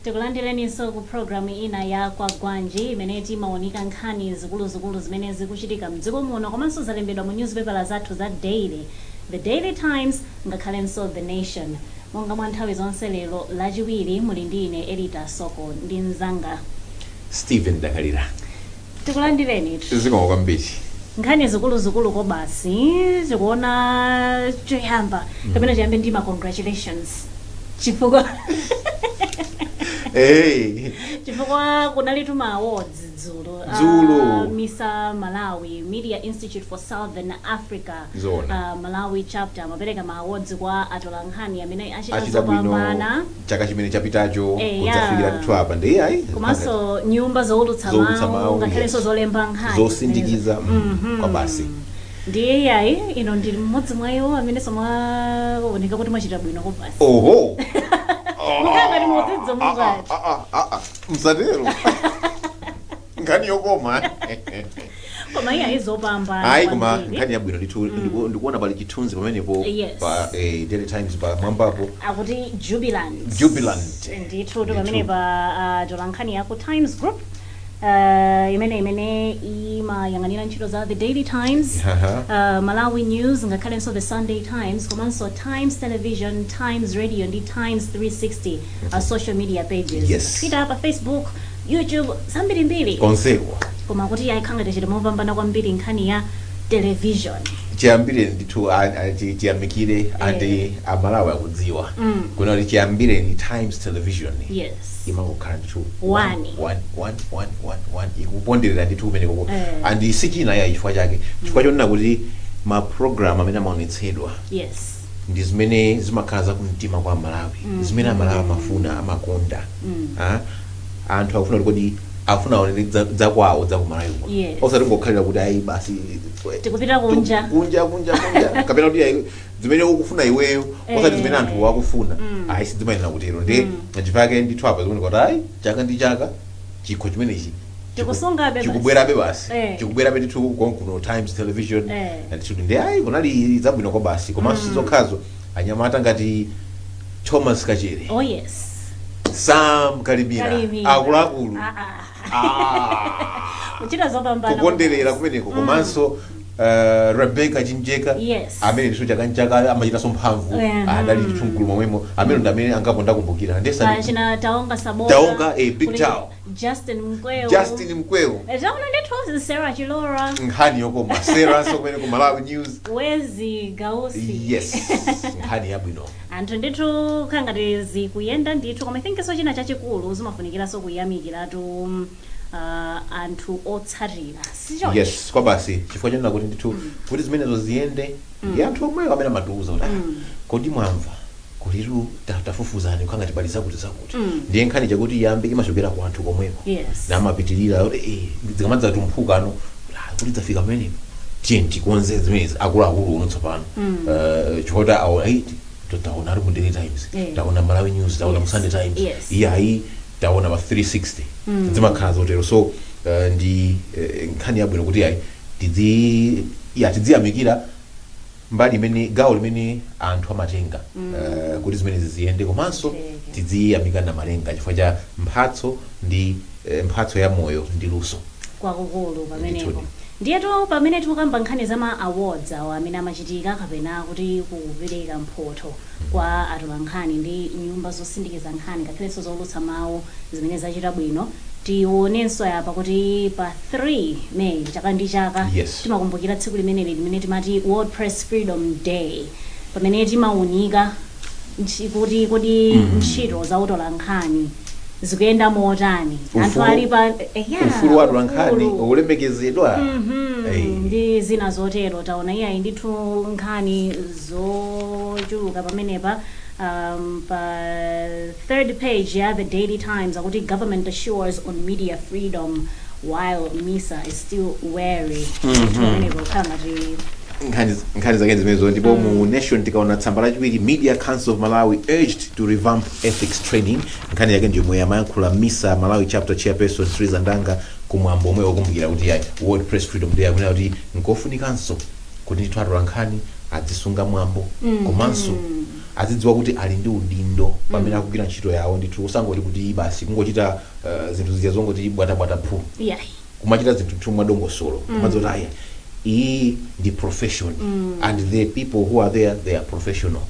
Tikulandireninso ku programu ina ya Kwagwanji, imene timaoneka nkhani zikuluzikulu zimene zikuchitika mdziko muno komanso zalembedwa mu newspaper zathu za daily, The Daily Times ngakhalenso The Nation. Monga mwa nthawi zonse, lero Lachiwiri muli ndi ine Elita Soko ndi mzanga Stephen Dakalira. Tikulandireni. Zikomo kwambiri. Nkhani zikuluzikulu ko basi tikuona choyamba, kapena chiyambe ndi ma congratulations, chifukwa hey. chifukwa kunalitu ma awards dzulo. Dzulo. MISA, Malawi Media Institute for Southern Africa, Zona. Malawi Chapter, amapereka ma awards kwa atolankhani amene achita achita bwino zopambana chaka chimene chapitacho Eya. kudzafikira ndithu apa ndi ayi. Komanso nyumba zowulutsa zowulutsa mawu, mawu, ngakhalenso zolemba nkhani, zosindikiza, kwa basi. Ndiye yayi, ino ndili mmodzi mwa iwo amene somwaoneka kuti mwachita bwino ko basi. Oho. Mukhala ngati mudzidzo mungati. Ah, ah, ah, ah. Msatero, nkhani yokoma. Koma iye ayizopambana Ayi, koma kwambiri. nkhani yabwino ndithu. Ndikuona pali chithunzi pamenepo pa Daily Times pa mwambapo. Akuti jubilant. Jubilant. Ndithu. Ndithu. Pamene pa tolankhani yaku Times Group, imene imayang'anira ntchito za The Daily Times, Malawi News ngakhalenso The Sunday Times, komanso Times Television, Times Radio ndi Times 360 social media pages, Twitter, pa Facebook, YouTube, zambirimbiri. Konseko. Koma kuti ayikhanga tichita mopambana kwambiri nkhani ya television. Chiyambire ndithu chiyamikire andi Amalawi akudziwa kuna kuti chiyambire ni Times Television imangokhala ndithu one. One, one, one, one, one, ikuponderera ndithu kumeneko. Andi si china ya chifukwa chake, chifukwa chonena kuti ma program amene amaonetsedwa ndi zimene zimakhala zakumtima kwa Malawi, zimene Amalawi amafuna, amakonda. Ah, anthu akufuna kuti kodi afuna aonere zakwawo, zakumalawi kuno, osati ngokhalira kuti ayi basi, tikupita kunja. Kunja, kunja, kunja, kapena kuti ayi, zimene ukufuna iweyo, osati zimene anthu akufuna. Ayi, sizimayenera kutero. Ndi chifukwa chake ndithu apa zikuoneka kuti ayi, chaka ndi chaka chikho chimenechi tikusungabe basi. Chikubwerabe basi. Chikubwerabe ndithu konkuno Times Television. Ndithu ndi ayi, kunali zabwino kwa basi. Komanso sizokhazo, anyamata ngati Thomas Kachere, oh yes Sam Kalimira, Kalimira. Akuluakulu. Ah, ah. Ah. Kuchita zopambana. Kukonderera kumeneko. Komanso Rebecca Chinjeka, amene ndithu chaka nchaka amachitanso mphamvu, adali ndithu mgulu momwemo. Amene ndi amene angapo ndakumbukira ndesa. China Taonga Sabola. Taonga, Big Kuli Tao. Justin Mkweu. Justin Mkweu. Taona ndithu Sarah Chilora. Nkhani yokoma. Sarah so kumene ku Malawi News. Wezi Gausi. Yes, nkhani yabwino. Anthu ndithu khangati zikuyenda ndithu. Koma I think so china chachikulu zimafunikiranso kuyamikiratu anthu otsatira, sichoncho? Yes, kwa basi, chifukwa chonena kuti ndithu kuti zimenezo ziyende ndi anthu omwewo amene amatiuza kuti, "Ah, kodi mwamva kulitu tafufuzani khangati pali zakuti zakuti." Ndiye nkhani chakuti iyambe imachokera ku anthu komweko, namapitirira kuti zikamadzatumphuka ano, ah, kuti dzafika pamenepo, tiye tikonze zimenezi akuluakulu uno tsopano. Chifukwa awo ayi, taona ali mu Daily Times, taona Malawi News, taona mu Sunday Times, iye ayi, taona pa 360, zimakhala zotero. So ndi nkhani yabwino kuti ayi, tidzi ya tidziyamikira mbali imene, gawo limene anthu amatenga kuti zimenezi ziyende, komanso tidziyamika na Malenga chifukwa cha mphatso ndi mphatso ya moyo ndi luso. Kwakukulu pamenepo. Ndithudi. Ndiyetu pamene tikukamba nkhani za ma awards awo amene amachitika, kapena kuti kupereka mphotho kwa atolankhani ndi nyumba zosindikiza nkhani ngakhalenso zowulutsa mawu zimene zachita bwino, tionenso apa kuti pa 3 May chaka ndi chaka timakumbukira tsiku limeneli limene timati World Press Freedom Day, pamene timawunika kuti kodi ntchito za utolankhani zikuyenda motani, anthu ali pa yeah, ufulu wa atolankhani ufulu. Ulemekezedwa. Ndi zina zotero. Taona iyayi ndithu nkhani zochuluka pamenepa. Pa third page ya The Daily Times akuti, "Government assures on media freedom while MISA is still wary." Pamenepo kukhala ngati Nkhani zake zimenezo. Ndipo mu Nation tikaona tsamba lachiwiri, "Media Council of Malawi urged to revamp ethics training." Nkhani yake ndiyomwe amayankhula MISA Malawi Chapter chairperson Triza Ndanga kumwambo omwe wakumbukira kuti yayi, World Press Freedom Day, akunena kuti nkofunikanso kuti ndithu atola nkhani adzisunga mwambo komanso Azidziwa kuti ali ndi udindo pamene akugwira ntchito yawo ndithu, usangoti kuti basi kungochita zinthu zija zongoti bwatabwata phu, kumachita zinthu ndithu mwadongosolo, kumadziwa kuti aya, iyi ndi profession and the people who are there, they are professional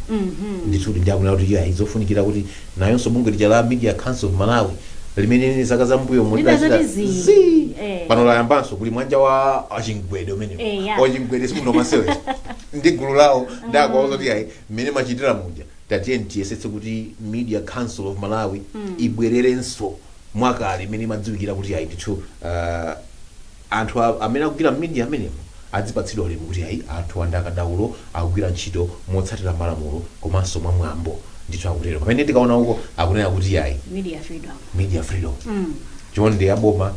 ndithu. Ndiakunena kuti iya, izofunikira kuti nayonso bungwe lija la Media Council of Malawi limene zaka zambuyo Lidazoti zi. zi Eh. pano layambanso kuli mwanja wa achingwede umene Eh, ya. Ochingwede simunthu wamasewera ndi gulu lawo, ndakuwauza kuti ayi, mmene machitira muja, tatiye tiyesetse kuti Media Council of Malawi ibwererenso mwakale imene imadziwikira kuti ayi ndithu, anthu amene akugwira media amenemo adzipatsidwa ulemu kuti ayi, anthu anda akadaulo akugwira ntchito motsatira malamulo komanso mwamwambo ndithu, akutero. Pamene tikaona uko akunena kuti ayi, media freedom, media freedom, chonde aboma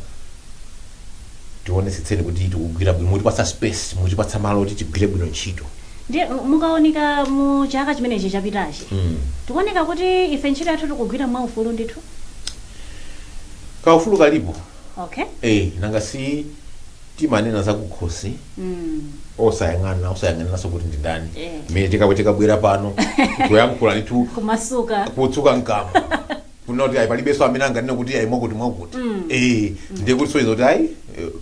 tionesetseni kuti tikugwira bwino, mutipatsa space, mutipatsa malo kuti tigwire bwino ntchito. Ndiye mukaoneka mu chaka chimenechi chapitachi, tikuoneka kuti ife ntchito yathu tikugwira mwaufulu ndithu? Kaufulu kalipo. Okay. Nanga si timanena zakukhosi osayang'ana, osayang'aniranso kuti ndi ndani. Mmene tikabwera pano kuyankhula ndithu, kumasuka, kutsuka mkamwa kuna kuti ayi, palibenso amene anganene kuti ayi, mwakuti mwakuti. Ndiye kuti soiza kuti ayi,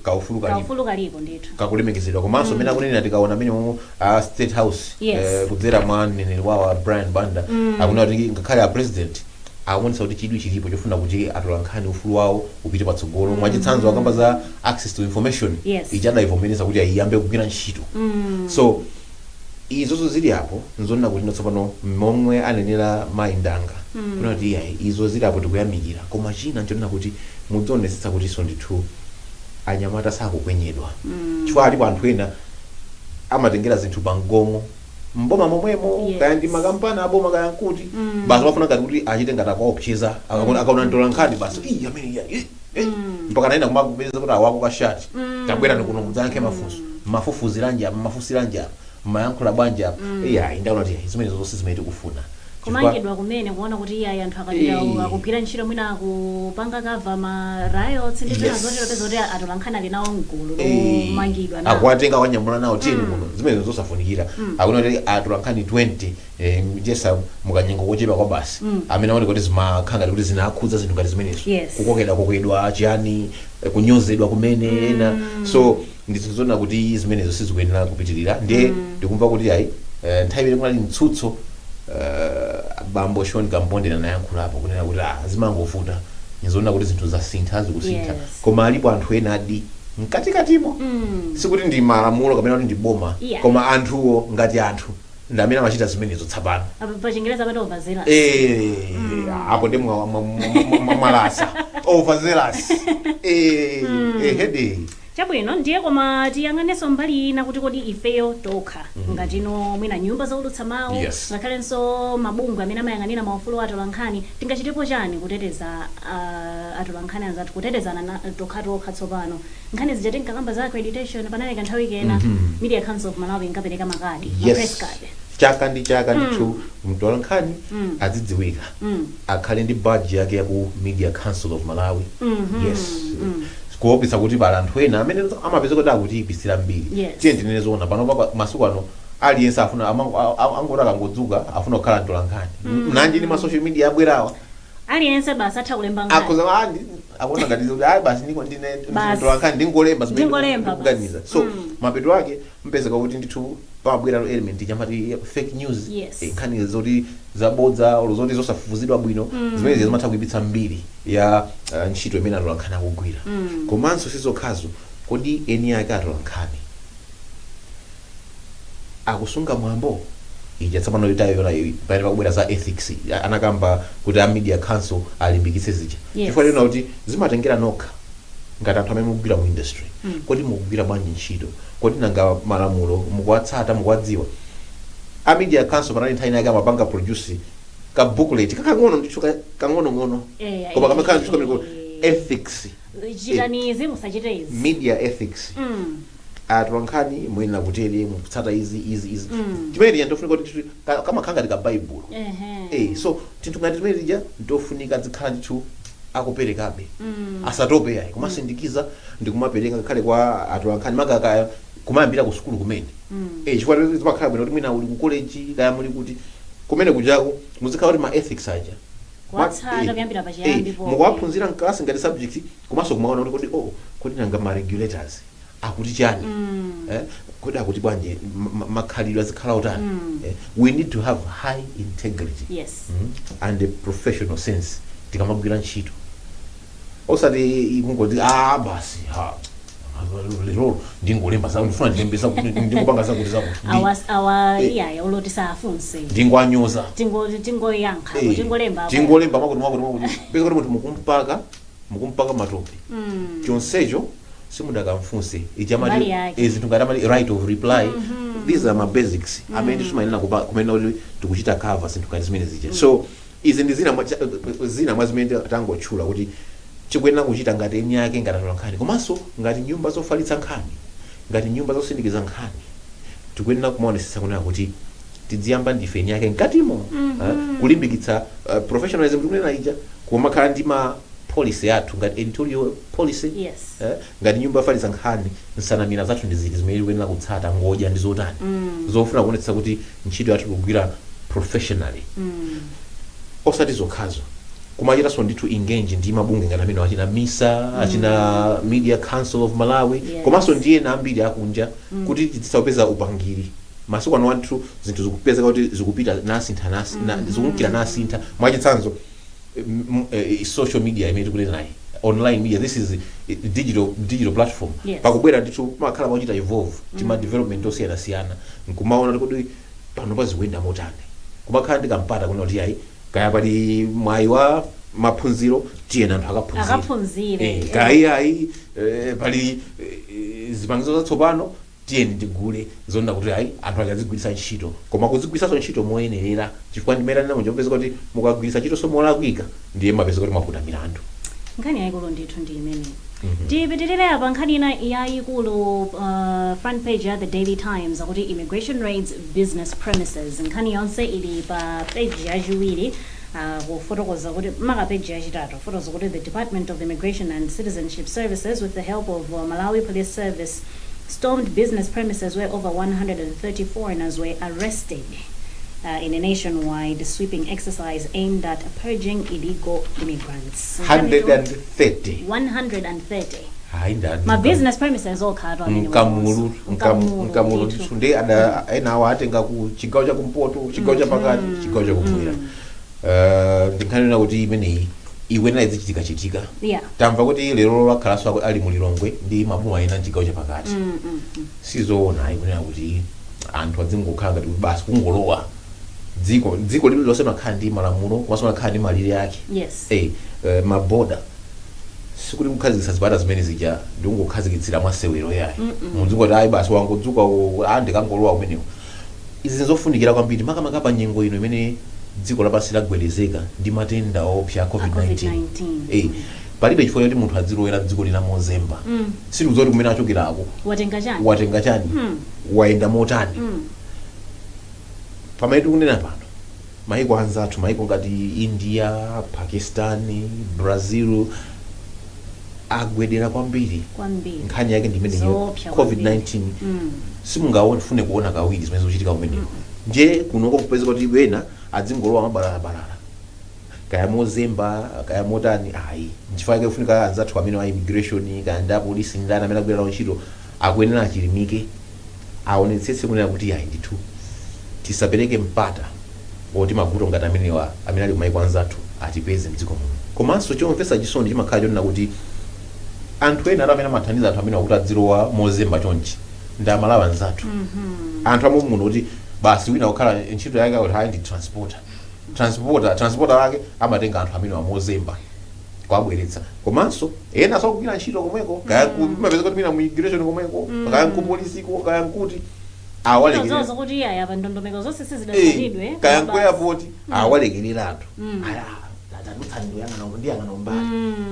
kaufulu kalipo. Kaufulu kalipo ndithu. Kakulemekezedwa. Komanso mmene akunenera, tikaona amene momwe a State House kudzera mwa mneneri wawo a Brian Banda akunena kuti ngakhale a president akuonetsa kuti chidwi chilipo chofuna kuti atolankhani ufulu wawo upite patsogolo. Mwachitsanzo akamba za Access to Information ichadayivomereza kuti ayiyambe kugwira ntchito. So izozo zili apo, nzonena kuti tsopano momwe anenera mayi Ndanga kuna kuti iyayi, izo zili apo, tikuyamikira. Koma china nchonena kuti mudzionetsetsa kutinso ndithu anyamata sakukwenyedwa, chifukwa alipo anthu ena amatengera zinthu pamgongo mboma momwemo, kaya ndi makampani aboma, kaya nkuti, basi amafuna ngati kuti achite ngati akuwaopseza. Akaona mtolankhani basi, iyi amene iya mpaka naina kumakupeza kuti awako kashati, tabwera kuno mudzayankhe mafunso, mafufuziranji apa, mafusiranji apa, mayankhula bwanji apa. Iya, ndaona kuti zimene zonse zimene tikufuna. Kumangidwa kumene kuona kuti iyayi, anthu akapita akugwira ntchito, mwina akupanga cover ma riots ndi zina zotero, peza kuti atolankhani ali nawo mgulu lomangidwa nawo. Akuwatenga, wanyamula nawo, tiyeni kuno. Zimene zosafunikira. Akuona kuti atolankhani 20 jesa mukanyengo kochepa kwa basi, amene aoneka kuti zimakhala ngati kuti zinakhudza zinthu ngati zimenezo, kukokedwa kokedwa chiyani, kunyozedwa kumene ena. So ndi zinthu zoona kuti zimenezo sizikuyenera kupitirira. Ndiye ndikumva kuti ayi, nthawi imene kunali mtsutso, bambo Sean Kampondeni anayankhulapo kunena kuti ah, zimangovuta, nizoona kuti zinthu zasintha, zikusintha, koma alipo anthu ena adi mkatikatimo, sikuti ndi malamulo kapena kuti ndi boma, koma anthuwo ngati anthu ndi amene amachita zimenezo tsapano. Apa pa Chingereza amati overzealous. Apo ndi mwalasa, overzealous, ehede. Chabwino, ndiye koma tiyang'anenso mbali ina kuti kodi ifeyo tokha ngatino mwina nyumba zoulutsa mawu, ngakhalenso mabungwe amene amayang'anira maufulu a atolankhani, tingachitepo chani kuteteza atolankhani anzathu, kutetezana tokhatokha? Tsopano nkhani zija tinkakamba za accreditation, panali kanthawi kena Media Council of Malawi inkapereka makadi, ma press card. Chaka ndi chaka ndithu mtolankhani azidziwika, akhale ndi badge yake yaku Media Council of Malawi. Yes, kuopesa kuti pali anthu ena amene amapeza kuti akutiyipisira mbiri. Tiye tinene zoona, pano pa masiku ano aliyense afuna angoti akangodzuka afuna kukhala mtolankhani. Nanji ndi ma social media abwerawa, aliyense basi atha kulemba nkhani. Akhoza akuona ngati kuti ayi, basi ndiko ndine Basi. mtolankhani, ndingolemba zimene Ndingolemba basi. ndikuganiza. So mapeto ake mpezeka kuti ndithu pamabwera element chamati fake news, nkhani zoti zabodza olo zoti zosafufuzidwa bwino, zimene zimatha kuipitsa mbiri ya ntchito imene atolankhani akugwira. Komanso sizokhazo, kodi eni ake atolankhani akusunga mwambo ija tsopano itayola pamene pakubwera za ethics, anakamba kuti a Media Council alimbikitse zija, chifukwa lina kuti zimatengera nokha ngati anthu amene mukugwira mu industry. Kodi mukugwira bwanji ntchito? Kodi nanga malamulo mukuwatsata, mukuwadziwa? A Media Council panali nthawi inake amapanga produce ka booklet kakang'ono ndithu, kang'onong'ono, koma kamakhala ndithu kamene ethics, chitani izi, musachite izi, media ethics, atolankhani muyenera kutere, mukutsata izi, izi, izi. Chimene tija ndofunika kuti ndithu kamakhala ngati ka baibulo. So tinthu ngati timene tija ndofunika zikhala ndithu akuperekabe, asatope yayi kumasindikiza ndi kumapereka ngakhale kwa atolankhani, makaka kumayambira ku sukulu kumene. Chifukwa zimakhala bwino kuti mwina uli ku college, kaya muli kuti, Kumene kujako muzikhala kuti ma ethics aja Kuwatsata kuyambira pachiyambi pomwe. Mukuwaphunzira mkalasi ngati subject, komanso kumaona kuti kodi, oh, kodi nanga ma regulators akuti chani? Kodi akuti bwanji makhalidwe azikhala utani? We need to have high integrity and a professional sense tikamagwira ntchito, osati kungoti, "Ah, basi, ha, lero ndingolemba zakuti, ndifuna ndilembe zakuti, ndingopanga zakuti zakuti." Awa iyaya uloti safunse. Ndingoanyoza. Tingoyankha, tingolemba apo. Tingolemba mwakuti mwakuti mwakuti, peza kuti munthu mukumpaka matope. Chonsecho simudakamfunse. Mbali yake. Zinthu ngati amati right of reply, these are my basics amene timayenera kumene kuti tikuchita cover zinthu ngati zimene zija. So izi ndi zina mwa zimene tangotchula kuti tikuyenera kuchita ngati eni ake, ngati atola nkhani, komanso ngati nyumba zofalitsa nkhani, ngati nyumba zosindikiza nkhani. Tikuyenera kumaonesesa kunena kuti tidziyamba ndife eni ake mkatimo, kulimbikitsa professionalism tikunena ija, kumakhala ndi ma policy athu ngati editorial policy. Ngati nyumba yofalitsa nkhani, nsanamira zathu ndi ziti zimene tikuyenera kutsata, ngodya ndi zotani zofuna kuonetsa kuti ntchito yathu tikugwira professionally? Osati zokhazo, kumachitanso ndithu engage ndi mabungwe ngati amene achina MISA, achina Media Council of Malawi, komanso ndi ena ambiri akunja, kuti tizisapeza upangiri. Masiku ano anthu zinthu zikupezeka kuti zikupita nasintha zikunkira nasintha. Mwachitsanzo, social media imene tikunena nayi, online media, this is digital platform. Pakubwera ndithu pamakhala pakuchita evolve tima development osiyanasiyana, nkumaona kuti pano pazikuyenda motani, kumakhala ndi kampata kuna kuti ayi, kaya pali mwayi wa maphunziro, tiyena anthu akaphunzire. Akaphunzire. Kaya ayi, pali zipangizo zatsopano, tiyeni tigule zonena kuti ayi, anthu achazigwiritsa ntchito, koma kuzigwiritsanso ntchito moyenerera, chifukwa ndimene ndinamo chopezeka kuti mukagwiritsa ntchito somolakwika, ndiye mapezeka kuti mwaputa milandu. Nkhani yayikulu ndithu ndi imene. Tipitirire apa, nkhani ina yayikulu, front page ya The Daily Times, akuti "Immigration raids business premises". Nkhani yonse ili pa page yachiwiri, kufotokoza kuti, maka page yachitatu, kufotokoza kuti the Department of Immigration and Citizenship Services, with the help of Malawi Police Service, stormed business premises where over 130 foreigners were arrested in a nationwide sweeping exercise aimed at purging illegal immigrants. 130? 130. Hayi, ndani. Ma business premises okha amene. Mkamulu, mkamulu ndithu. Ndi ada ena awo atenga ku chigawo chakumpoto, chigawo chapakati, chigawo chakumwera. Ndikhanena kuti imeneyi ikuyenera izichitika chitika. Tamva kuti lero lakhalanso ali mulilongwe ndi maboma ena mchigawo chapakati. Sizoona ayi kunena kuti anthu adzingokhala ngati kuti basi kungolowa dziko. Dziko lililonse makhala ndi malamulo, komanso makhala ndi malire ake. Maboda, sikuti kukhazikitsa zipata zimene zija ndikungokhazikitsira mwasewero yayi, mudzingoti ayi, basi, wangodzuka ah, ndikangolowa kumeneko. Izi nzofunikira kwambiri, makamaka pa nyengo ino imene dziko lapansi lagwedezeka ndi matenda opsa a COVID-19. COVID-19. Palibe chifukwa choti munthu adzilowera dziko lina mozemba. Sitikudziwa kuti kumene achokerako watenga chani, watenga chani, wayenda motani. Pamene tikunena pano, maiko anzathu, maiko ngati India, Pakistan, Brazil, agwedera kwambiri. Kwambiri. Nkhani yake ndi imeneyo. Zoopsa. COVID-19. Simungafune kuona kawiri zimene zikuchitika kumeneko, nje kunoko kupeza kuti wena adzingolowa mabalalabalala, kaya mozemba, kaya motani, ayi. Nchifukwa chake kufunika anzathu amene wa immigration, kaya ndi apolisi, ndani amene akugwira nawo ntchito, akuyenera achilimike, aonetsetse kunena kuti ayi ndithu, tisapereke mpata oti mavuto ngati amenewa amene ali kumaiko anzathu atipeze mdziko muno. Komanso chomvetsa chisoni chimakhala chonena kuti anthu ena amene amathandiza anthu amene akuti adzilowa mozemba chonchi ndi Amalawi anzathu, anthu amwe muno, kuti basi wina kukhala ntchito yake akuti hayi, ndi transporter, transporter wake amatenga anthu amene wamozemba kuwabweretsa. Komanso ena sakugwira ntchito komweko, kaya kumapeza kuti mina mu immigration komweko, kaya nkupolisiko, kaya nkuti, awalekerera. Zozo kuti iyaya, pa ndondomeko zonse sizidatsatidwe. Kaya nku airport, awalekerera anthu aya, tadutsa, ndiyang'ana umbali,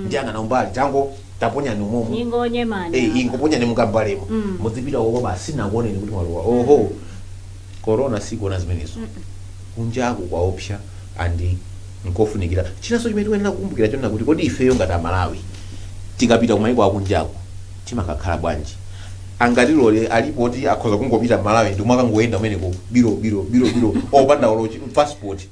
ndiyang'ana umbali, tango taponyani umomo. Ingonyemani. Ingoponyani mukambalemo, mudzipita uko basi, sinakuoneni kuti mwalowa. Oho, corona sikuona zimenezo. Kunjaku kwaopsa, andi nkofunikira. Chinanso chimene tikuyenera kukumbukira chonena kuti kodi ifeyo ngati Amalawi tikapita kumayiko akunjaku timakakhala bwanji? Angatilole alipo kuti akhoza kungopita Malawi ndi kumakangoyenda kumeneko biro biro biro biro, opanda olo passport,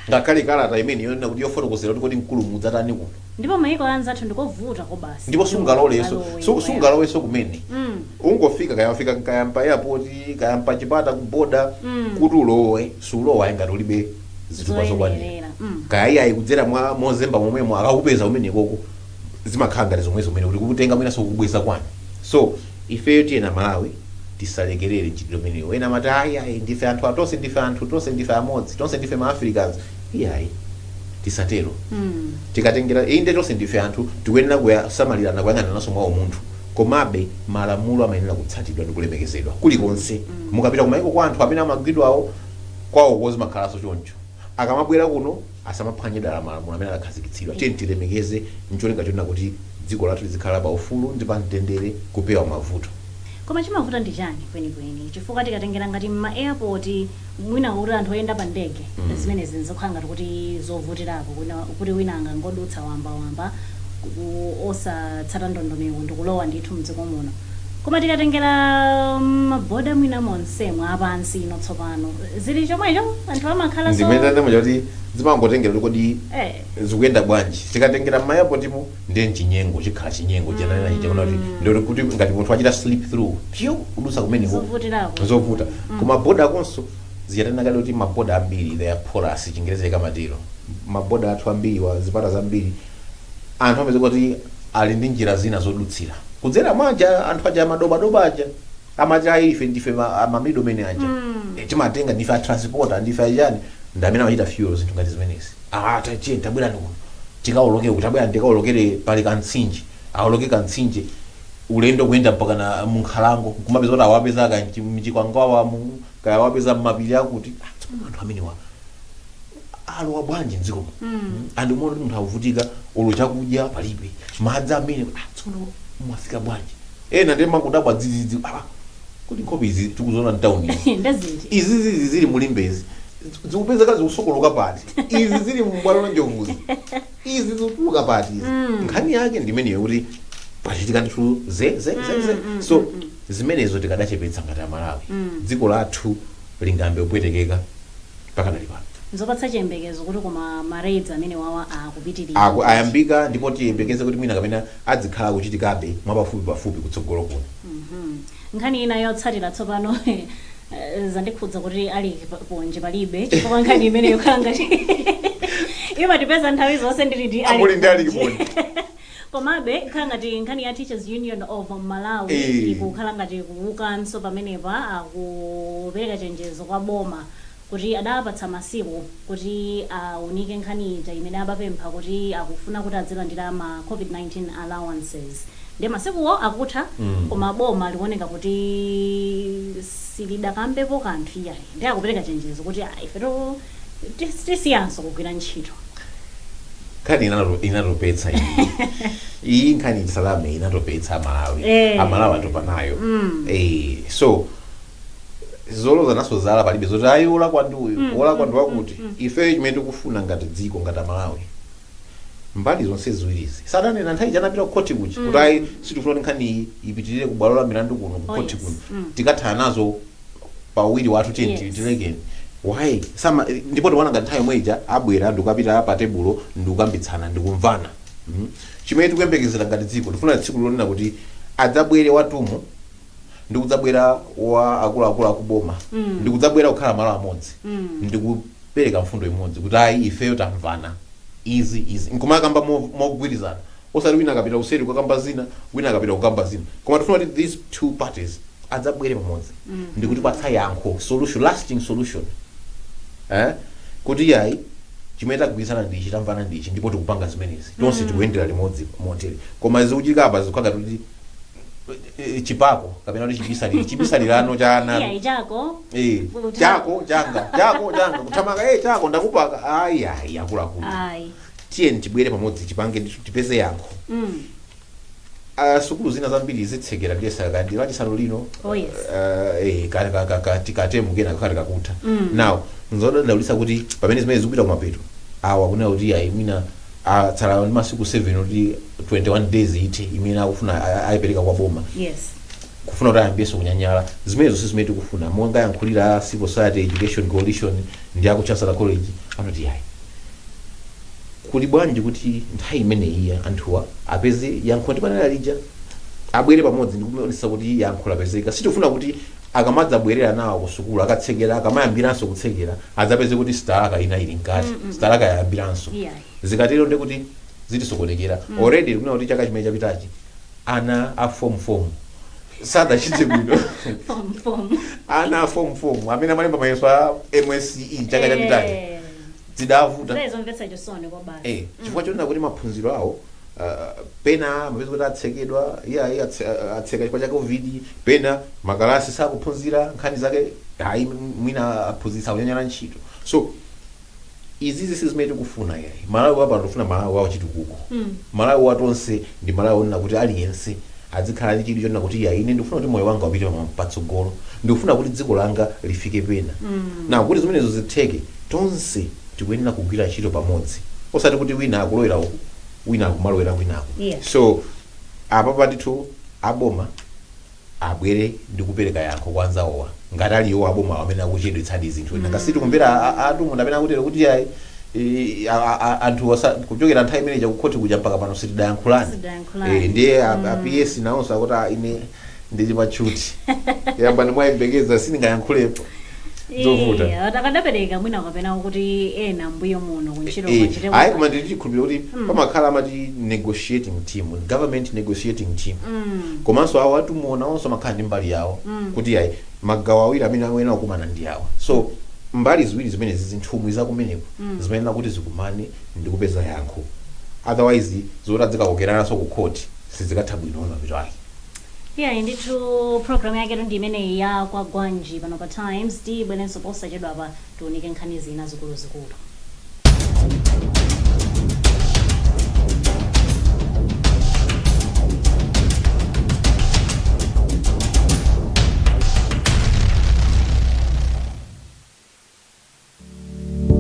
ngakhale kalata imene yonena kuti yofotokozera kuti kodi mkulu mudzatani kuno? Ndipo maiko anzathu ndikovuta kobasi. Ndipo sungaloleso. Alowe. Sungaloweso kumene. Ungofika, kaya wafika kaya mpa airport, kaya mpa chipata ku border, kuti ulowe sulowa ngati ulibe zitupa zokwanira. Zoyenerera. Kaya iyayi kudzera mwa mozemba momwemo, akakupeza kumenekoko, zimakhala ngati zomwe zomene kuti kukutenga mwinaso kukubweza kwanu. So ifeyo tiyena Malawi tisalekerere mchitidwe umenewo. Ena amati, "Ayi, ayi, ndife anthu atonse, ndife anthu tonse, ndife amodzi tonse, ndife ma Africans." Iyayi, tisatero. Tikatengera, inde, tonse ndife anthu, tikuyenera kusamalirana, kuyang'anananso mwa umunthu, komabe malamulo amayenera kutsatidwa ndi kulemekezedwa kulikonse. Mukapita kumayiko kwa anthu amene amagwidwawo, kwawo zimakhalanso choncho. Akamabwera kuno asamaphwanye dala malamulo amene adakhazikitsidwa. Tiye tilemekeze ncholinga chonena kuti dziko lathu lizikhala pa ufulu ndi pa mtendere, kupewa mavuto. Koma chimavuta ndi chani kwenikweni? Chifukwa tikatengera ngati mma airport, mwina kuti anthu oyenda pa ndege, zimene zinzokhala ngati kuti zovutirako kuti wina angangodutsa wambawamba osatsata ndondomeko ndikulowa ndithu mdziko muno. Koma tikatengera maboda mwina monsemo apansi ino tsopano zili chomwecho, anthu amakhala so Ndimene ndamacha kuti zimangotengera kuti kodi zikuyenda bwanji. Tikatengera mma airportimo ndiye mchinyengo chikhala chinyengo chananena chija kuna kuti ndikuti kuti ngati munthu achita slip through pyu kudutsa kumeneko, Zovutirako. Zovuta. Koma boda konso zichatena kale kuti maboda ambiri they are porous, Chingerezi kamatero. Maboda athu ambiri wa zipata zambiri, anthu amapeza kuti ali ndi njira zina zodutsira kudzera mwaja anthu aja amadobadoba aja amati, "Ayi, ife ndife ma middlemen aja." Timatenga, ndife a transporter, ndife achani, ndi amene amachita fuel zinthu ngati zimenezi. Ah, tachiye, tabwerani kuno tikaoloke uku, tabwera ndikaolokere pali kamtsinje, aoloke kamtsinje, ulendo kuyenda mpaka na munkhalango, kumapeza kuti awapeza ka mchikwangawa mu kaya awapeza mmapiri akuti, ah, tsopano anthu amenewa alowa bwanji mdzikomo? Anthu umaona kuti munthu akuvutika, olo chakudya palibe, madzi amene, ah, tsono mwafika bwanji? Ena ndiye makudabwa dzidzidzi, ah, kuti nkhope izi tikuziona mtawuni izi Ndaziti? Izi zizi zili mulimbezi zikupezeka, zikusokoloka pati? Izi zili mbwalo la njovuzi, izi zikutuluka pati izi? Nkhani yake ndimeneyo, kuti pachitika ndithu ze ze ze ze. So zimenezo tikadachepetsa ngati Amalawi, dziko lathu lingambe kupwetekeka pakanali pano. Nzopatsa chiyembekezo kuti koma ma raids amene wawa akupitirira. Ayambika, ndipo tiyembekeze kuti mwina kapena adzikhala akuchitikabe mwapafupi pafupi kutsogolo kuno. Nkhani ina yotsatira tsopano, zandikhudza kuti ali ponje palibe, chifukwa nkhani imene yokhala ngati imatipeza nthawi zonse ndili ndi Ali. Amuli ndi Ali Kiponje. Komabe khala ngati nkhani ya Teachers Union of Malawi ikukhala ngati kuukanso pamenepa. Akupereka chenjezo kwa boma kuti adapatsa masiku kuti aunike nkhani ija imene abapempha kuti akufuna kuti adzilandira ma COVID-19 allowances, ndiye masikuwo akutha. Koma boma likuoneka kuti silidakambepo kanthu iyayi, ndiye akupereka chenjezo kuti, "Ah, ifeto tisiyanso kugwira ntchito." Nkhani inatopetsa iyi. Iyi nkhani salame inatopetsa Amalawi. Amalawi atopa nayo. So zoloza naso zala palibe, zoti ayi, olakwa ndi uyu, olakwa ndi wakuti. Ifeyo chimene tikufuna ngati dziko, ngati Amalawi, mbali zonse ziwirizi sadanena nthawi chanapita ku khoti kuja kuti ayi, sitifuna kuti nkhani iyi ipitirire ku bwalo la milandu kuno, ku khoti kuno. Tikathana nazo pawiri wathu, tiye tilekeni. Why sama? Ndipo tiona ngati nthawi yomwe ija abwera ndikukapita pa tebulo ndikukambitsana ndikumvana. Chimene tikuyembekezera ngati dziko, tifuna tsiku lonena kuti adzabwere wa TUM ndikudzabwera wa akuluakulu akuboma ndikudzabwera kukhala malo amodzi ndikupereka mfundo imodzi kuti ayi, ifeyo tamvana izi izi, nkumakamba mogwirizana, osati wina akapita kuseri kukamba zina, wina akapita kukamba zina. Koma tifuna kuti these two parties adzabwere pamodzi ndikutipatsa yankho, solution, lasting solution, eh? Kuti yayi, chimene tagwirizana ndichi, tamvana ndichi, ndipo tikupanga zimenezi, tonse tikuyendera limodzi motere. Koma zikuchitika apa zikukhala kuti chipako kapena kuti chibisaliro, chibisalirano cha ana. Iyayi, chako. Chako changa, chako changa, kuthamanga, chako ndakupaka. Ayi, ayi, akuluakulu, Ayi. tiyeni tibwere pamodzi, tipange ndithu, tipeze yankho. Sukulu zina zambiri zitsekera ndiyesa kandi Lachisanu lino. Oh, yes. Tikatemu kena kakati kakutha. Now nzodandaulitsa kuti pamene zimene zikupita kumapeto awa kunena kuti ayi, mwina atsala ndi masiku 7 kuti 21 days ithe imene akufuna ayipereka kwa boma. Kufuna kuti ayambirenso kunyanyala. Zimenezo si zimene tikufuna. Monga yankhulira Civil Society Education Coalition ndi aku Chancellor College, anati yayi, kuli bwanji kuti nthawi imeneyi anthuwa apeze yankho ndipanena lija, abwere pamodzi ndikuonetsa kuti yankho lapezeka. Sitifuna kuti akamadzabwerera nawo ku sukulu, akatsekera, akamayambiranso kutsekera, adzapeze kuti sitalaka ina ili mkati, sitalaka yayambiranso. Zikatero ndi kuti zitisokonekera. Already tikunena kuti chaka chimene chapitachi ana a form 4 sadachite bwino. Form form. Ana a form 4 amene amalemba mayeso a MSCE chaka chapitachi zidavuta. Zomvetsa chisoni kwa basi. Chifukwa chonena kuti maphunziro awo pena mapeza kuti atsekedwa, iye ayi atseka chifukwa cha COVID, pena makalasi sakuphunzira, nkhani zake hayi, mwina aphunzitsa kunyanyala ntchito. So izizi si zimene tikufuna yayi. Malawi wapano tikufuna Malawi wawo chitukuko. Malawi watonse ndi Malawi onena kuti aliyense azikhala ndi chidwi chonena kuti ya, ine ndikufuna kuti moyo wanga upite patsogolo, ndikufuna kuti dziko langa lifike pena. Na kuti zimenezo zitheke, tonse tikuyenera kugwira ntchito pamodzi, osati kuti wina akulowera uku, wina akumalowera kwinako. So apapa ndithu aboma abwere ndi kupereka yankho kwa anzawowa, ngati aliwo aboma amene akuchedwetsadi zinthu. Nanga sitikumvera a TUM amene akutero kuti ayi, anthu kuchokera nthawi imene chakukhoti kuja mpaka pano sitidayankhulani. Sitidayankhulani. Ndiye a PS nawonso akuti, "Ah, ine ndili patchuti, yamba ndimwayembekeza, sindingayankhulepo zovuta." Akadapereka mwina kapena kuti ena mbuyo muno kuntchito kuchite. Ayi, koma ndili chikhulupiriro kuti pamakhala amati negotiating team, government negotiating team. Komanso awo a TUM nawonso amakhala ndi mbali yawo kuti ayi, magawo awiri amene akuyenera kukumana ndi awa. So mbali ziwiri zimenezi, zinthumwi zakumeneko zimayenera kuti zikumane ndi kupeza yankho. Otherwise zoti adzikakokerananso ku court sizikatha bwino mapito ake. Yeah, ndithu, program yaketu ndi imeneyi ya Kwagwanji pano pa Times. Tibwerenso posachedwapa tiunike nkhani zina zikuluzikulu.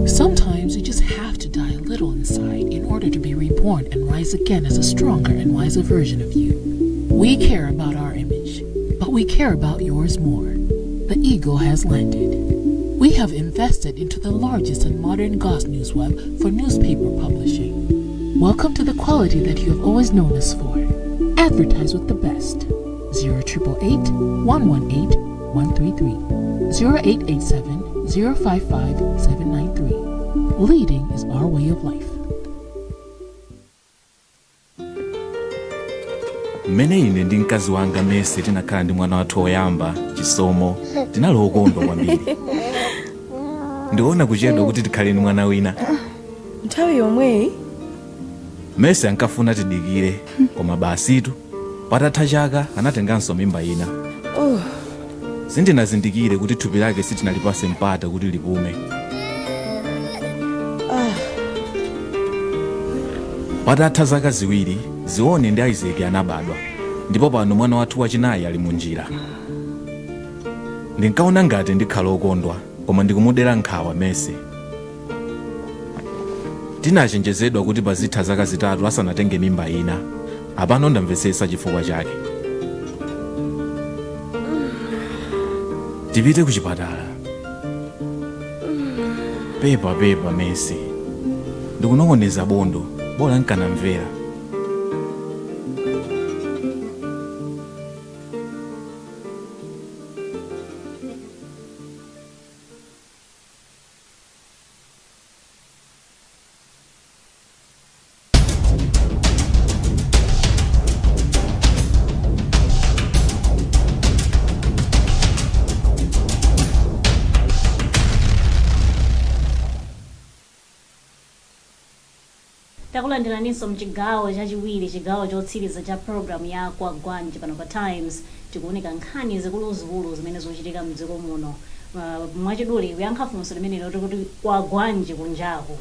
Sometimes you just have to die a little inside in order to be reborn and rise again as a stronger and wiser version of you. We care about our image, but we care about yours more. The Eagle has landed. We have invested into the largest and modern Goss News web for newspaper publishing. Welcome to the quality that you have always known us for. Advertise with the best. 0888 118 133 0887 055 793. Leading is our way of life. Mmene ine ndi mkazi wanga Mese tinakhala ndi mwana wathu woyamba, Chisomo, tinali okondwa kwambiri. Ndiona kuchedwa kuti tikhale ndi mwana wina. Nthawi yomweyi. Mese ankafuna tidikire, koma basitu, patatha chaka anatenganso mimba ina. Oh. Sindinazindikire kuti thupi lake sitinalipase mpata kuti lipume. Patatha zaka 2, Zione ndi Isaac anabadwa, ndipo pano mwana wathu wachinayi ali munjira. Ndinkaona ngati ndikhala okondwa, koma ndikumudera nkhawa Mese. Tinachenjezedwa kuti pazitha zaka 3 asanatenge mimba ina. Apano ndamvetsetsa chifukwa chake. Tipite ku chipatala. Pepa, pepa Mese, ndikunong'oneza bondo, bola nkanamvera. Takulandiraninso mchigawo chachiwiri, chigawo chotsiriza cha program ya Kwagwanji pano pa Times. Tikuunika nkhani zikuluzikulu zimene zochitika mdziko muno, mwachidule kuyankha funso limene loti kuti kwagwanji kunjaku.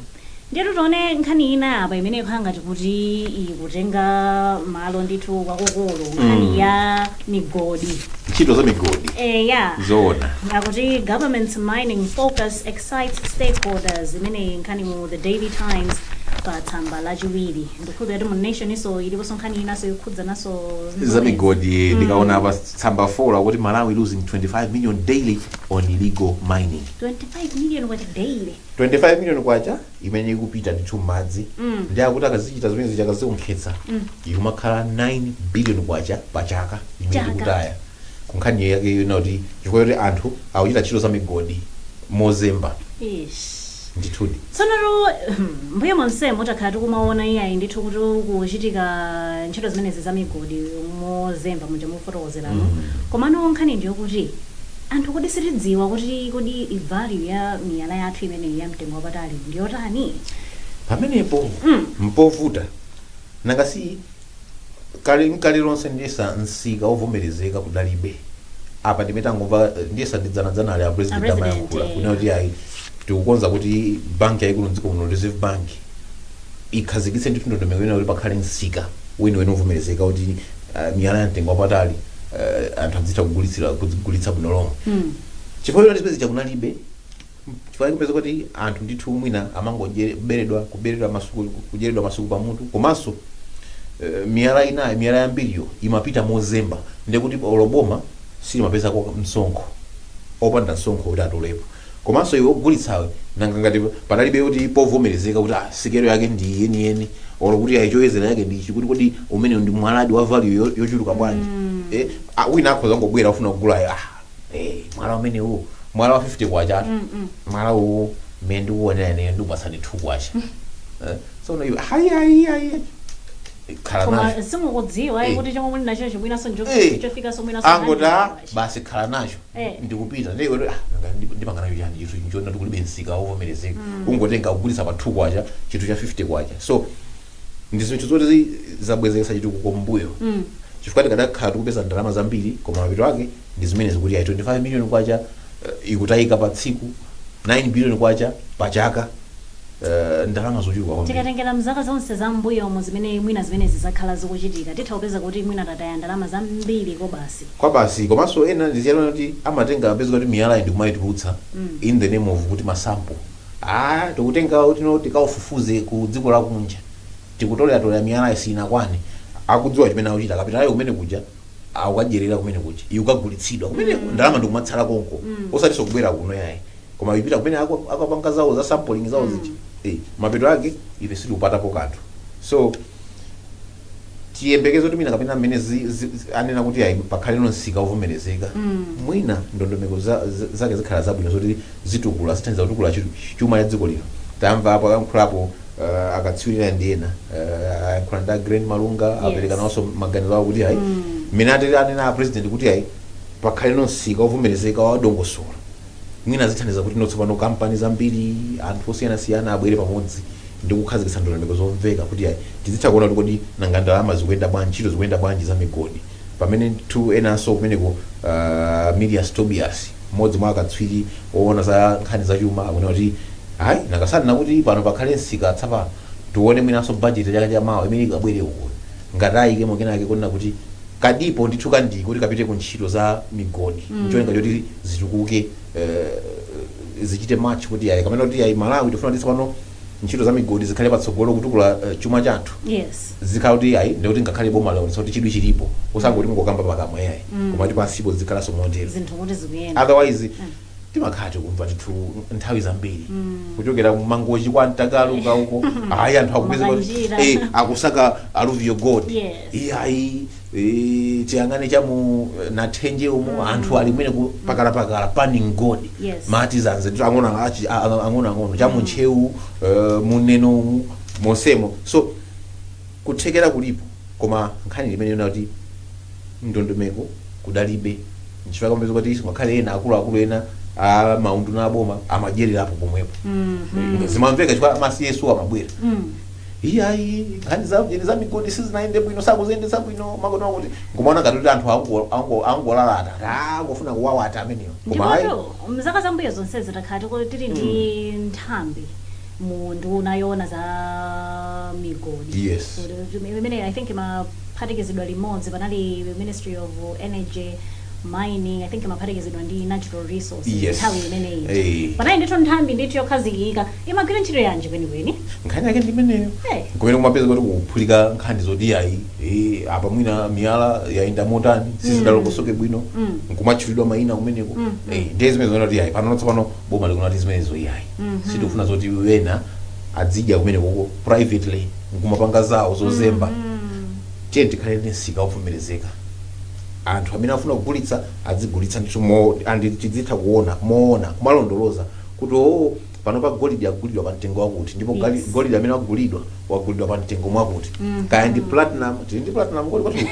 Ndiyetu tione nkhani ina apa imene ikhala ngati kuti ikutenga malo ndithu kwakukulu, nkhani ya migodi. Ntchito za migodi. Eya. Zoona. Akuti "Government's mining focus excites stakeholders." Imeneyi nkhani mu The Daily Times. Pa tsamba lachiwiri, ndikhulupirira kuti mu Nation iso iliponso nkhani inaso yokhudzananso Za migodi. Ndikaona pa tsamba 4 akuti Malawi losing 25 million daily on illegal mining. 25 million kwacha daily. 25 million kwacha imene ikupita ndithu m'madzi. Ndi akuti akazichita zimene zichakaziwonkhetsa, ikumakhala 9 billion kwacha pa chaka imene Chaka. tikutaya kunkhani yake yona kuti chifukwa choti anthu akuchita ntchito za migodi mozemba. Ish. Ndithudi. Tsono mbuye monsemo takhala tikumaona iyayi ndithu kuti kuchitika ntchito zimenezi za migodi mozemba muja mufotokozerano. Komano nkhani ndiyokuti anthu kodi sitidziwa kuti kodi value ya miyala yathu imeneyi ya mtengo wapatali ndiyotani? Pamenepo mpovuta. Nanga si kale nkale lonse ndiyesa msika ovomerezeka kudalibe. Apa ndimene tangomva, ndiyesa ndidzanadzanali a president A president, amayankhula kunena kuti ayi, tikukonza kuti banki yayikulu mdziko muno, Reserve Bank, ikhazikitse ndithu ndondomeko ina kuti pakhale msika weniweni ovomerezeka kuti miyala ya mtengo wapatali anthu adzitha kugulitsa bwino lomwe. Chifukwa choti zimene chakunalibe, chifukwa kupeza kuti anthu ndithu mwina amangoberedwa, kuberedwa masuku, kujeredwa masuku pamutu. Komanso miyala inayo, miyala yambiriyo imapita mozemba, ndekuti oloboma silimapezako msonkho, opanda msonkho kuti atolepo. Komanso iwe ogulitsawe, nanga ngati panalibe kuti povomerezeka kuti sikelo yake ndi yeniyeni, olo kuti ayi, choyezera yake ndi ichi, kuti kodi umene ndi mwaladi wa value yochuluka bwanji? Wina akhoza ngobwera ufuna kugula, mwala umenewu, mwala wa 50 kwacha, mwala uwu mmene ndikuonera ine ndikupatsani 2 kwacha. So iwe, hayi hayi hayi, khala Koma nacho. simukudziwa kuti chomwe muli nacho chimwinaso chofikanso mwinaso Angoti 100 kwacha. Basi, khala nacho. Ndikupita ndiye kuti nanga ndipanga nacho chani chinthu nchona ndikulibe msika wovomerezeka? Ungotenga kugulitsa pa 2 kwacha chinthu cha 50 kwacha. So ndi zinthu zoti zabwezeretsa chitukuko mbuyo, chifukwa tikadakhala tikupeza ndalama zambiri. Koma mapeto ake ndi zimene zikuti ayi, 25 million kwacha ikutayika pa tsiku, 9 billion kwacha pa chaka, ndalama zochuluka kwambiri. Tikatengera mzaka zonse za mbuyomo zimene mwina zimenezi zakhala zikuchitika, titha kupeza kuti mwina tataya ndalama zambiri ko basi. Kwa basi. Komanso ena ndiziyalona kuti amatenga, apeza kuti miyala iyi ndikumayitulutsa in the name of kuti ma sample, tikutenga kuti no tikaufufuze ku dziko lakunja, tikutoleratolera miyala isinakwane. Akudziwa chimene akuchita, akapita nayo kumene kuja, akukadyerera kumene kuja, ikukagulitsidwa kumene, ndalama ndikumatsala konko, osatinso kubwera kuno yayi, koma ipita kumene akapanga zawo za sampling zawo zija. Mapeto ake ife sitikupatapo kanthu. So tiyembekeze kuti mwina kapena mmene anena kuti ayi, pakhaleno msika wovomerezeka, mwina ndondomeko zake zikhala zabwino zoti zitukula, zithandiza kutukula chuma cha dziko lino. Tamva apo ayankhulapo akatswiri ndi ena, ayankhula ndi a Grand Malunga, apereka nawonso maganizo awo kuti ayi, mmene atete anena a president kuti ayi, pakhaleno msika wovomerezeka wa dongosolo, mwina zithandiza kuti notsopano kampani zambiri, anthu osiyanasiyana abwere pamodzi ndi kukhazikitsa ndondomeko zomveka kuti ayi, tizitha kuona kuti kodi nanga ndalama zikuyenda bwanji, ntchito zikuyenda bwanji za migodi. Pamene tu enanso kumeneko, Milias Tobias, mmodzi mwa akatswiri oona za nkhani zachuma, akunena kuti ayi, nakasanena kuti pano pakhale msika tsapano, tione mwinanso budget ya chaka chamawa imene ikabwere uko, ngati ayikemo kenake kunena kuti kadipo ndithu kandiko kuti kapite ku ntchito za migodi, ncholinga choti zitukuke, zichite match kuti ayi, kamene kuti ayi, Malawi tifuna kuti tsopano ntchito za migodi zikhale patsogolo kutukula chuma chathu. Zikhala kuti ayi, ndikuti ngakhale boma laonetsa kuti chidwi chilipo, usangoti mungokamba pakamwa yayi, koma kuti pansipo zikhalanso motero, zinthu kuti zikuyenda. Otherwise timakhala tikumva tithu nthawi zambiri kuchokera kumangochi kwa Mtakaluka uko, ayi, anthu akupeza kuti Makanjira. Akusaka alluvial gold. Iyayi, tiyang'ane cha mu Nathenje umo, anthu ali kumene ku pakalapakala, panning gold. Mati zanze ndithu ang'ono ang'ono ang'ono cha muntcheu, muneno umu monsemo. So kuthekera kulipo, koma nkhani imene yona kuti ndondomeko kudalibe, nchifukwa kamapeza kuti ngakhale ena akuluakulu ena a maunduna aboma amadyererapo pomwepo. Zimamveka chifukwa ma CSO amabwera, iyayi, nkhani za za migodi sizinayende bwino, sakuziyendetsa bwino, makono kuti ngomaona ngati kuti anthu angolalata, angofuna kuwawata amenewo, koma ayi. Ndipo mzaka zambuyo zonse zitakhala tili ndi nthambi mu nduna yoona za migodi imene I think imaphatikizidwa limodzi, panali Ministry of Energy, Mining, I think, imaphatikizidwa ndi Natural Resources. Nthawi imeneyi panali ndithu nthambi ndithu yokhazikika. Imagwira ntchito yanji kwenikweni? Nkhani yake ndimeneyo. Kumene kumapeza kuti kuphulika nkhani zoti ayi, apa mwina miyala yayenda motani, sizidalongosoke bwino, nkumatchulidwa mayina kumeneko. Ndiye zimene zoona kuti ayi, pano tsopano boma likuna kuti zimenezo iyayi, sitikufuna zoti wena adzidya kumeneko privately nkumapanga zawo zozemba. Tiye tikhale ndi msika wovomerezeka, anthu amene afuna kugulitsa adzigulitsa ndithu and tidzitha kuona moona, kumalondoloza kuti o, pano pa golide agulidwa pa mtengo wakuti, ndipo golide amene wagulidwa, wagulidwa pa mtengo mwakuti. Kaya ndi platinum, tili ndi platinum kodi kwathu?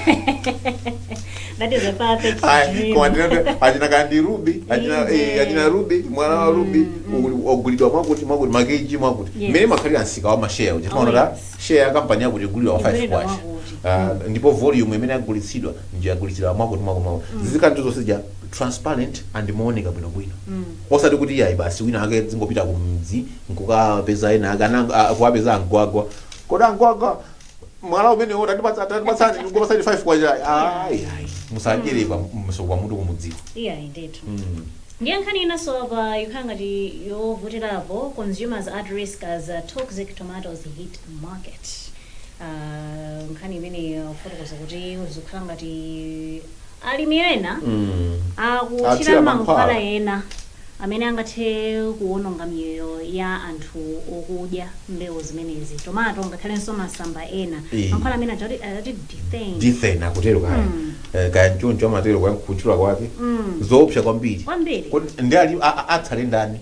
That is a perfect dream. Koma ndinati achina kaya ndi ruby, achina achina ruby, mwala wa ruby wagulidwa mwakuti mwakuti, ma kg mwakuti. Mmene makhalira msika wa masheya uja, timaona kuti share ya kampani yakuti igulidwa pa 5 Igulidwa kwacha. mwakuti. Ah, ndipo volume imene yagulitsidwa nje yagulitsidwa mwakuti mwakuti mwakuti. Zizikhala ndi zonse zija transparent and mooneka bwinobwino, osati kuti yayi basi, wina ake zingopita kumdzi nkukapeza ena ake kuwapeza angwagwa, "Kodi angwagwa, mwala umenewo tatipatsani, ndikupatsani 5 kwacha." Ayi, ayi, musadyere pa msoko pa mutu kumudziko. Iyayi ndithu. Ndiye nkhani inanso apa ikhala ngati yovutirapo: consumers at risk as toxic tomatoes hit market. Nkhani imene fotokoza kuti zikukhala ngati alimi ena akuthira Athira mankhwala mankhwala. ena amene angathe kuwononga miyoyo ya anthu okudya mbewu zimenezi, tomato ngakhalenso masamba ena. Mankhwala amene ati Dithane. Dithane akutero kaya. Kaya mchoncho amatero kwa kutchula kwake. Zoopsa kwambiri. Kwambiri. Kodi ndi ali atsale ndani?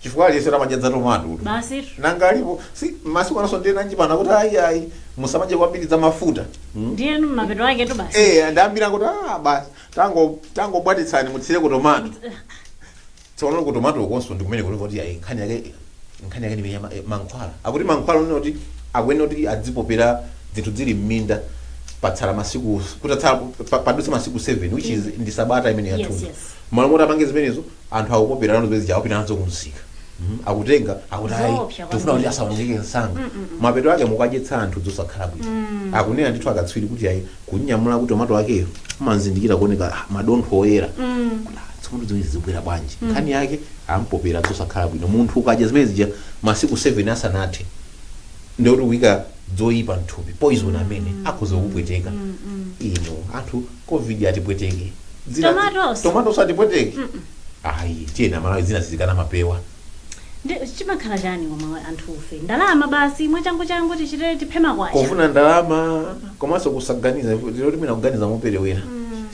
Chifukwa aliyense amadya za tomato. Basi. Nanga alipo si masiku anonso ndiye nanji pana kuti ayi, ayi, musamadye kwambiri za mafuta. Ndiye mapeto ake tu basi. Ndambira kuti ah, basi, tangobwatitsani mutsire ku tomato. Tsono ku tomato konso ndi kumene kuti ayi, nkhani yake ndi ya mankhwala. Akuti mankhwala onena kuti akuyenera kuti adzipopera zinthu zili m'minda patsala masiku, kutatsala padutsa masiku 7, which is ndi sabata imene yathunthu. Malo moti apange zimenezo, anthu akupopera nazo zimene akupita nazo kumsika. Akutenga, akuti ayi, Zoopsa tikufuna kuti kwambiri. asaonongeke msanga. Mapeto ake mukadyetsa anthu zosakhala bwino. Akunena ndithu akatswiri kuti ayi, kunyamula kuti tomato akeyo umanzindikira kuoneka madontho oyera. Kuti, tsono zimene zibwera bwanji? Nkhani yake ampopera zosakhala bwino. Munthu ukadya zimene zija masiku 7 asanathe, ndikuti kuyika zoyipa mthupi, poison amene akhoza kukupweteka. Ino anthu COVID atipweteke. Tomatoes. Tomatoes atipweteke. Ayi, tiyena Malawi, zina zizikana mapewa. Ndi chimakhala chani koma anthufe? Ndalama basi, mwachangu changu tichite tiphe makwacha. Kufuna ndalama komanso kusaganiza, lero mwina kuganiza moperewera.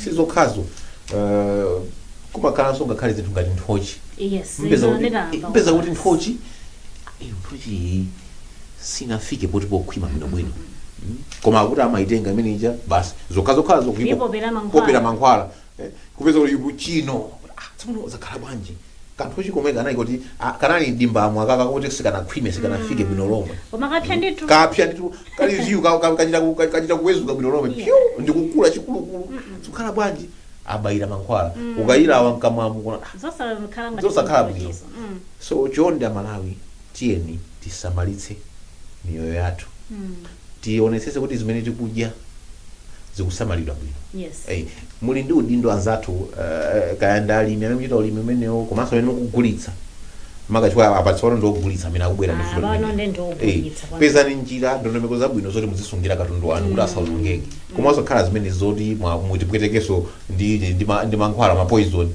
Sizokhazo, kumakhalanso ngakhale zinthu ngati nthochi. Ino Mpeza kuti nthochi, nthochi iyi sinafike poti pokhwima bwinobwino. Koma akuti amaitenga imene ija basi, zokhazokhazo Kuyipopera mankhwala. Popera mankhwala. Kupeza kuti ibu chino, tsono zakhala bwanji? Kanthochi komwe kanali kuti kanali dimbamo akaka kuti sikanakhwime, sikanafike bwino lomwe. Koma kapya ndithu. Kapya ndithu, kali view kachita kuwezuka bwino lomwe. Pyu, ndikukula chikulukulu. Zikukhala bwanji? Abayira mankhwala. Ukayilawa mkamwamu kuna Zosakhala ngati Zosakhala bwino. chizo. So chonde Amalawi, tiyeni tisamalitse miyoyo yathu, tionetsetse kuti zimene tikudya zikusamalidwa bwino. Muli ndi udindo anzathu, kaya ndi alimi amene muchita ulimi umenewo, komanso amene mukugulitsa, makachikwa apa tsopano ndi ogulitsa amene akubwera ndi Ah, fulo pano limeneli. ndi ogulitsa kwambiri. Pezani njira, ndondomeko zabwino zoti muzisungira katundu wanu kuti asaonongeke, komanso khala zimene zoti mutipwetekeso ndi mankhwala, ma poison.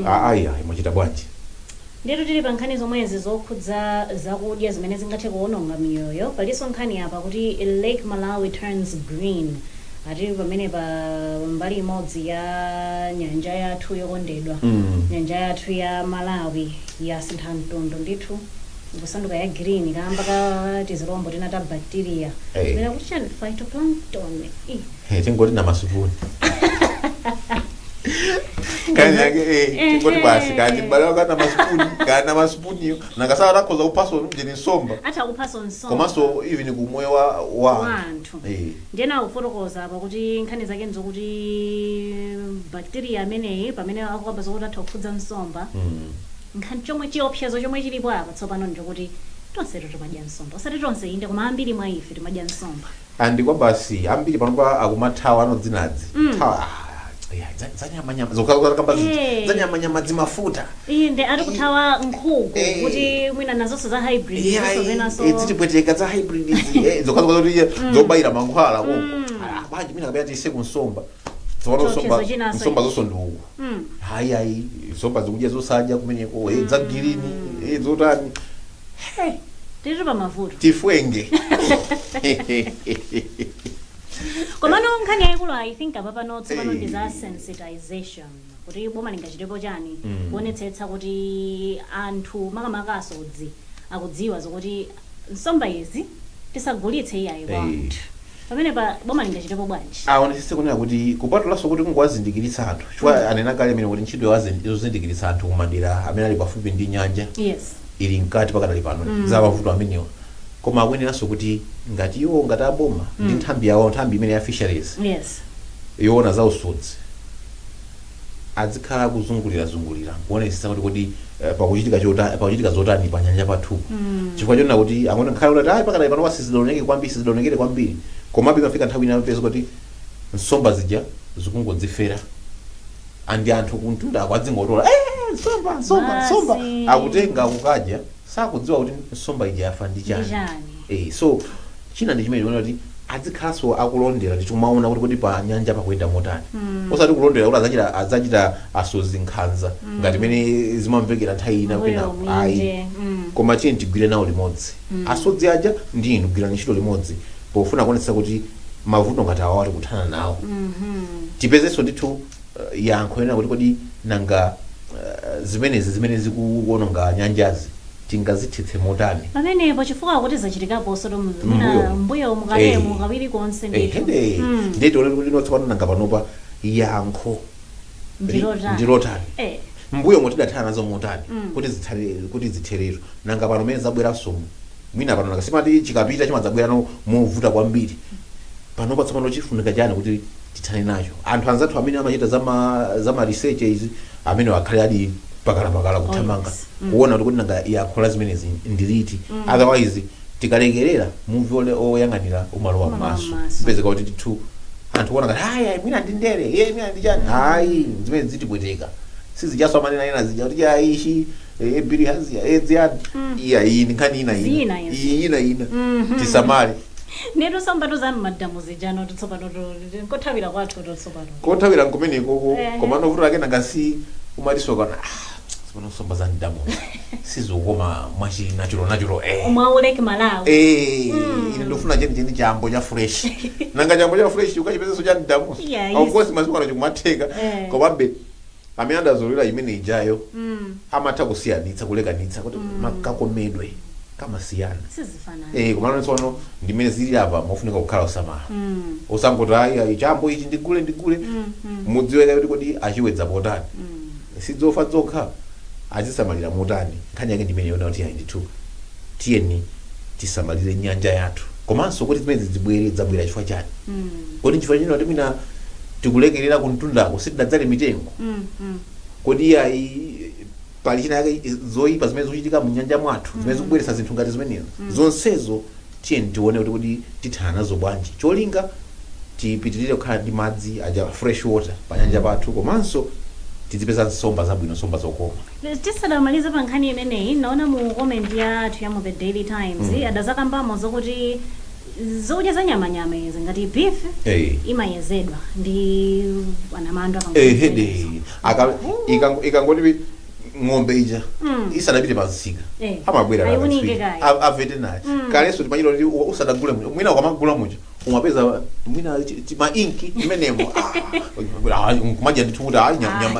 Ayi, ayi, mwachita bwanji? Ndithu tili pa nkhani zomwezi zokhudza zakudya zimene zingathe kuwononga miyoyo, palinso nkhani apa kuti Lake Malawi turns green. Ati pamene pa mbali imodzi ya nyanja yathu yokondedwa, nyanja yathu ya Malawi, yasintha mtundu ndithu, ikusanduka ya green kamba ka tizilombo tina ta bacteria. Mene kuti chani, phytoplankton. Ih. Tingoti na masupuni kani yake, tingoti basi kani mbale wako na masupuni, kana masupuniyo nakasala takhoza kuphaso mjeni nsomba. Atha kuphaso nsomba. Komanso even kumoyo wa wa anthu. Ndiyena akufotokoza apa kuti nkhani zake nzokuti bacteria ameneyi, pamene akukamba zokuti atha kukhudza nsomba, nkhani chomwe chiopsezo chomwe chilipo apa tsopano nchokuti tonsetu timadya nsomba, osati tonse inde, koma ambiri mwa ife timadya nsomba. Andi kwa basi, ambiri panopa akumathawa ano dzinadzi. Thawa, Yeah, zanyamanyama zokakamba Eh. zanyamanyama zimafuta. Inde, ari kuthawa nkhuku Eh. kuti mwina nazonso za hybrid zonso zenaso. Zitipweteka za hybrid izi, zokhazoka kuti zobayira mankhwala konko. Ah, bwanji mina kapena tise kunsomba tsopano? Chopsezo Nsomba chinaso nsomba ichi. zonso ndi uku. Hayi, hayi, nsomba zikudya zosadya kumeneko, za green, zotani. Tili pa mavuto. Tifwenge. Komano nkhani yayikulu, I think, apa pano tsopano Eh. ndi za sensitization, kuti boma lingachitepo chani kuonetsetsa kuti anthu, makamaka asodzi, akudziwa zokuti nsomba izi tisagulitse iyayi kwa Eh. anthu. Pamene pa boma lingachitepo bwanji? Aonetsetse kunena kuti kupatulanso kuti kungowazindikiritsa anthu, chifukwa anena kale amene kuti ntchito yozindikiritsa anthu kumadera amene ali pafupi ndi nyanja ili mkati pakadali pano za mavuto amenewa. Koma akuyeneranso kuti ngati iwo, ngati aboma ndi nthambi yawo, nthambi imene ya fisheries yoona za usodzi, azikhala akuzungulirazungulira kuonetsetsa kuti kodi pakuchitika zotani pa nyanja pathupo, chifukwa chonena kuti angone ngakhale kuti ayi pakadali pano sizidaoneke kwambiri, sizidaonekere kwambiri, komabe imafika nthawi ina mapeza kuti nsomba zija zikungodzifera andi anthu kumtunda akwadzingotola, nsomba, nsomba, nsomba. Basi. Akutenga, akukadya, sakudziwa kuti nsomba ija yafa ndi chani. Ndi chani. So china ndi chimene chikuona kuti azikhalanso akulondera, timaona kuti kuti pa nyanja pakuyenda motani, osati kulondera kuti adzachita asodzi nkhanza ngati mene zimamvekera nthawi ina Mbuyo kwinapo, ayi. mwinje. Koma tiye tigwire nawo limodzi, asodzi aja ndi inu, gwirani ntchito limodzi pofuna kuonetsa kuti mavuto ngati awa tikuthana nawo. Tipezenso ndithu yankho ena kuti kodi nanga zimenezi zimene zikuwononga nyanjazi tingazithetse motani? Pamenepo, chifukwa kuti zachitikaponso to Mbuyo. mbuyo mukalemo Eh. kawiri konse ndithu. Hede, ndiye tione kuti tsopano nanga panopa yankho Ndilotani. Ndilotani? Mbuyo motidathana nazo motani kuti kuti zitheretu? Nanga pano mene zabweranso, mwina pano nanga simati chikapita chimadzabwerano movuta kwambiri. Panopa tsopano chifunika chani kuti tithane nacho? Anthu anzathu amene amachita zama research izi, amene akhale ali pakalapakala kuthamanga kuona kuti kuti nanga yankho la zimenezi ndiliti. Otherwise tikalekerera, muvi ole oyang'anira umalowa Umalowa m'maso. m'maso. Mpezeka kuti ndithu anthu kuona ngati hayi, mwina ndi ndere ye, mwina ndi chani. Hayi, zimene zitipweteka sizichaso amanena ena zija kuti chaishi bilharzia edziyani. Iya, iyi ndi nkhani ina. Zina ina izi. iyi ina ina, tisamale. Netu sambatu za mmadamu zijano tsopano kothawira kwathu tsopano. Kothawira nkumenekoko. Ehe. Koma novuta ake nanga si umatiso kana, tsopano nsomba za mdamu sizikukoma mwachi natural natural, eh. Mwa Lake Malawi. Eh, ine ndofuna cheni cheni, chambo cha fresh. Nanga chambo cha fresh ukachipezeso cha mdamu? Yeah, Of course masiku ano chikumatheka, komabe amene adazolera imene ijayo amatha kusiyanitsa, kulekanitsa kuti makakomedwe kamasiyana. Sizifanana. Eh, komano tsono ndimene zili apa, mofunika kukhala usamala, usangoti ayi ayi, chambo ichi ndigule ndigule. Mudziwe kuti kodi achiwedza potani, sidzofa zokha, azisamalira motani. Nkhani yake ndimene yona kuti ayi ndithu, tiyeni tisamalire nyanja yathu, komanso kuti zimene zibwere, zabwera chifukwa chani? Kodi chifukwa chino kuti mwina tikulekerera kumtundako, sitidadzale mitengo? Kodi ayi pali china yake zoyipa zimene zikuchitika mu nyanja mwathu zimene zikubweretsa zinthu ngati zimenezo? Zonsezo tiyeni tione kuti tithana nazo bwanji, cholinga tipitirire kukhala ndi madzi aja, fresh water pa nyanja pathu, komanso tizipeza nsomba zabwino, nsomba zokoma. Tisadamalize pa nkhani imeneyi, naona mu comment yathu ya mu The Daily Times adazakambamo zokuti zokudya za nyamanyama izi ngati beef imayezedwa ndi anamandwa pa nkhani Ehede. zimenezo. Ikangoti ng'ombe ija isanapite pa msika, amabwera Ayiwunike nakaswiri. kaye. A veterinary. Kalenso timachita kuti usadagule muja, mwina ukamagula muja umapeza mwina mainki imenemo. Nkumadya ndithu kuti ayi,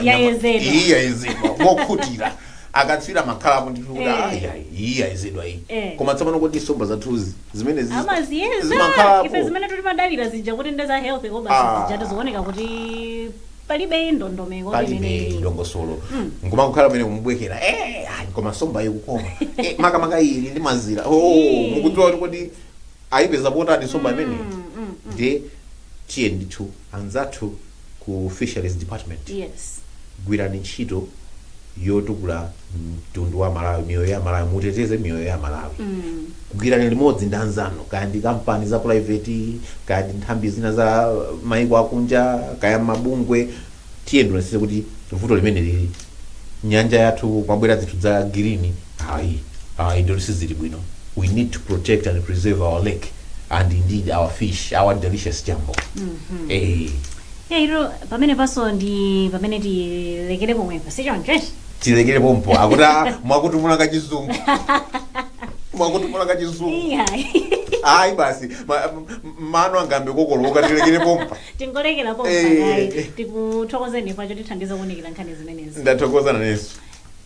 Yayezedwa. Iyi yayezedwa mokhutira, akatswira makhalapo ndithu kuti ayi ayi, iyi yayezedwa iyi. Koma tsopano kuti nsomba zathuzi zimene amaziyeza zimakhalapo. Ife zimene timadalira zija kuti ndeza healthy kobasi, zija tizioneka kuti palibe ndondomeko palibe imene dongosolo. Nkumakukhala pamene kumubwekera, ayi, koma nsomba ikukoma, makamaka ili ndi mazira, oh. Mukudziwa kuti kodi ayipeza potani nsomba imene? Ndiye tiye ndithu anzathu ku fisheries department, gwirani ntchito yotukula mtundu wa Malawi, miyoyo ya Malawi, muteteze miyoyo ya Malawi. Kugwirani limodzi ndi anzanu, kaya ndi kampani za private, kaya ndi nthambi zina za maiko akunja, kaya mabungwe. Tiye ndionetsetse kuti vuto limene lili nyanja yathu kwabwera zinthu za green, ayi, ayi, ndoti sizili bwino. We need to protect and preserve our lake and indeed our fish, our delicious chambo. Yeah, iro pamene paso ndi pamene tilekere pomwepo, sichoncho? Tilekere pompo. Akuti, "Ah, mwakuti mulanga chizungu, mwakuti mulanga chizungu." Iya. Ayi basi, mano angambe kokoloka, tilekere pompa. Tingolekera pompa. Kayi tikuthokozeni pacho tithandiza kuwunikira nkhani zimenezi. Ndathokozana nesu.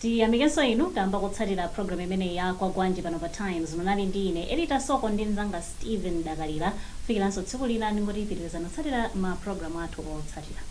Tiyamikenso inu kamba kutsatira program imeneyi ya Kwagwanji pano pa Times. Munali ndi ine Elita Soko ndi mzanga Stephen Dakalira. Kufikiranso tsiku lina, ndingoti pitirizani kutsatira ma programu athu otsatira.